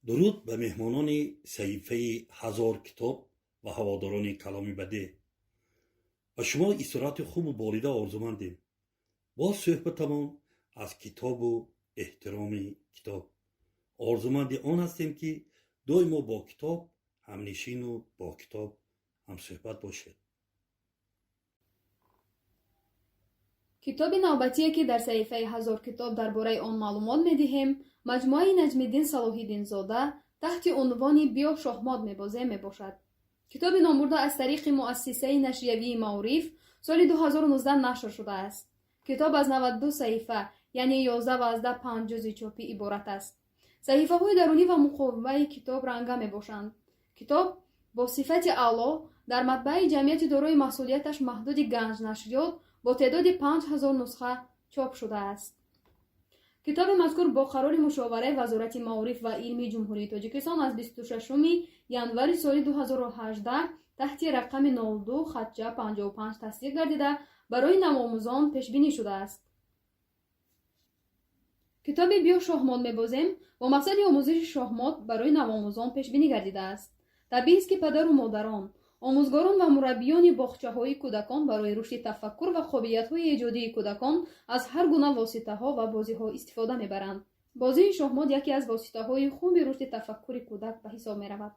Дуруд ба меҳмонони саҳифаи «Ҳазор китоб» ва ҳаводорони каломи бадеъ. Ба шумо истироҳати хубу болида орзумандем. Боз суҳбатамон аз китобу эҳтироми китоб. Орзуманди он ҳастем, ки доимо бо китоб ҳамнишину бо китоб ҳамсӯҳбат бошед. Китоби навбатие, ки дар саҳифаи «Ҳазор китоб» дар бораи он маълумот медиҳем, маҷмӯаи Наҷмиддин Салоҳиддинзода таҳти унвони «Биё, шоҳмот мебозем» мебошад. Китоби номбурда аз тариқи муассисаи нашриявии «Маориф» соли 2019 нашр шудааст. Китоб аз 92 саҳифа, яъне 11,5 ҷузи чопӣ иборат аст. Саҳифаҳои дарунӣ ва муқоваи китоб ранга мебошанд. Китоб бо сифати аъло дар матбааи ҷамъияти дорои масъулияташ маҳдуди «Ганҷнашриёт» бо теъдоди 5000 нусха чоп шудааст. Китоби мазкур бо қарори мушовараи Вазорати маориф ва илми Ҷумҳурии Тоҷикистон аз 26 январи соли 2018 таҳти рақами 02 хатча 55 тасдиқ гардида, барои навомӯзон пешбинӣ шудааст. Китоби «Биё, шоҳмот мебозем» бо мақсади омӯзиши шоҳмот барои навомӯзон пешбинӣ гардидааст. Табиист, ки падару модарон, омӯзгорон ва мураббиёни боғчаҳои кӯдакон барои рушди тафаккур ва қобилиятҳои эҷодии кӯдакон аз ҳар гуна воситаҳо ва бозиҳо истифода мебаранд. Бозии шоҳмот яке аз воситаҳои хуби рушди тафаккури кӯдак ба ҳисоб меравад.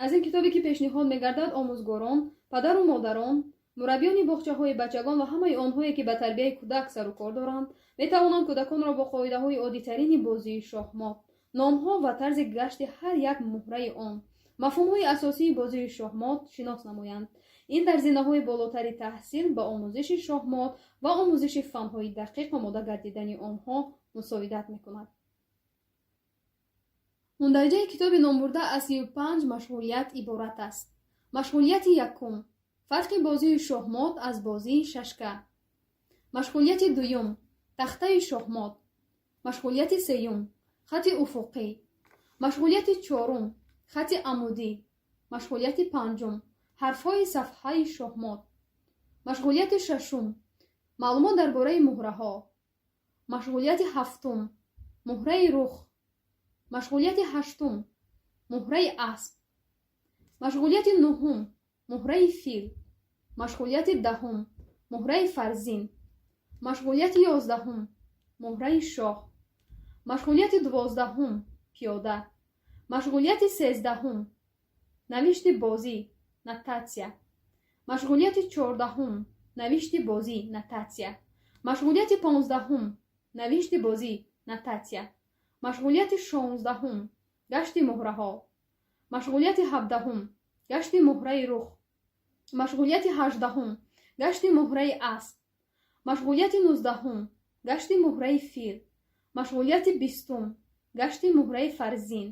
Аз ин китобе, ки пешниҳод мегардад, омӯзгорон, падару модарон, мураббиёни боғчаҳои бачагон ва ҳамаи онҳое, ки ба тарбияи кӯдак сару кор доранд, метавонанд кӯдаконро бо қоидаҳои оддитарини бозии шоҳмот, номҳо ва тарзи гашти ҳар як муҳраи он, мафҳумҳои асосии бозии шоҳмот шинос намоянд. Ин дар зинаҳои болотари таҳсил ба омӯзиши шоҳмот ва омӯзиши фанҳои дақиқ омода гардидани онҳо мусоидат мекунад. Мундариҷаи китоби номбурда аз 35 машғулият иборат аст. Машғулияти якум: фарқи бозии шоҳмот аз бозии шашка. Машғулияти дуюм: тахтаи шоҳмот. Машғулияти сеюм: хати уфуқӣ. Машғулияти чорум: хати амудӣ. Машғулияти панҷум: ҳарфҳои сафҳаи шоҳмот. Машғулияти шашум: маълумот дар бораи муҳраҳо. Машғулияти ҳафтум: муҳраи рух. Машғулияти ҳаштум: муҳраи асп. Машғулияти нуҳум: муҳраи фил. Машғулияти даҳум: муҳраи фарзин. Машғулияти 11-ум: муҳраи шоҳ. Машғулияти 12-ум: пиёда. Машғулияти 13-ум: навишти бозӣ, нотатсия. Машғулияти 14-ум: навишти бозӣ, нотатсия. Машғулияти 15-ум: навишти бозӣ, нотатсия. Машғулияти 16-ум: гашти муҳраҳо. Машғулияти 17-ум: гашти муҳраи рух. Машғулияти 18-ум: гашти муҳраи асп. Машғулияти 19-ум: гашти муҳраи фил. Машғулияти 20-ум: гашти муҳраи фарзин.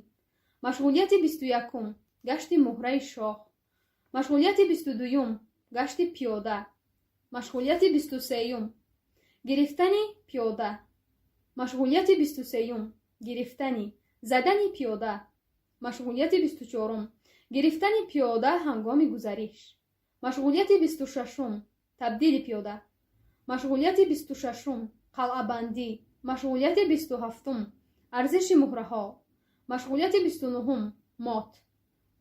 Машғулияти 21-ум: гашти муҳраи шоҳ. Машғулияти 22-юм: гашти пиёда. Машғулияти 23-юм: гирифтани пиёда. Машғулияти 23-юм: гирифтани, задани пиёда. Машғулияти 24-ум: гирифтани пиёда ҳангоми гузариш. Машғулияти 26-ум: табдили пиёда. Машғулияти 26-ум: қалъабандӣ. Машғулияти 27-ум: арзиши муҳраҳо. Машғулияти 29-ум: мот.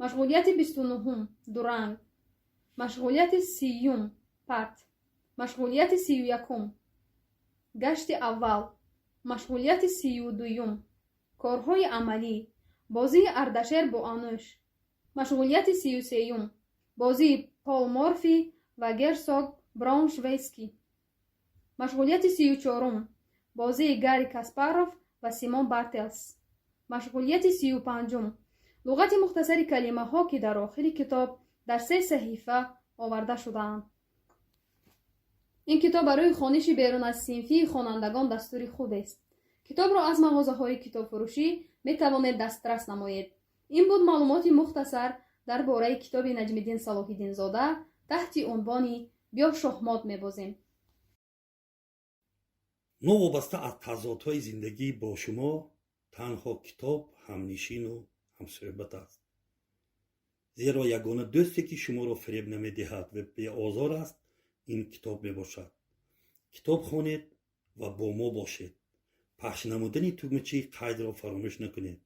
Машғулияти 29-ум: дуранг. Машғулияти 30-юм: пат. Машғулияти 31-ум: гашти аввал. Машғулияти 32-юм: корҳои амалӣ, бозии Ардашер бо Анӯш. Машғулияти 33-юм: бозии Пол Морфи ва герсог Брауншвейгский. Машғулияти 34-ум: бозии Гарри Каспаров ва Симон Бартелс. Машғулияти 35-ум: луғати мухтасари калимаҳо, ки дар охири китоб дар се саҳифа оварда шудаанд. Ин китоб барои хониши берун аз синфии хонандагон дастури хубест. Китобро аз мағозаҳои китобфурӯшӣ метавонед дастрас намоед. Ин буд маълумоти мухтасар дар бораи китоби Наҷмиддин Салоҳиддинзода таҳти унвони «Биё, шоҳмот мебозем». Новобаста аз тазодҳои зиндагӣ бо шумо танҳо китоб ҳамнишину ҳамсӯҳбат аст, зеро ягона дӯсте, ки шуморо фиреб намедиҳад ва беозор аст, ин китоб мебошад. Китоб хонед ва бо мо бошед. Пахш намудани тугмачаи қайдро фаромӯш накунед.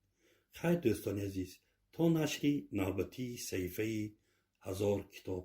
Хайр, дӯстони азиз, то нашри навбатии саҳифаи «Ҳазор китоб».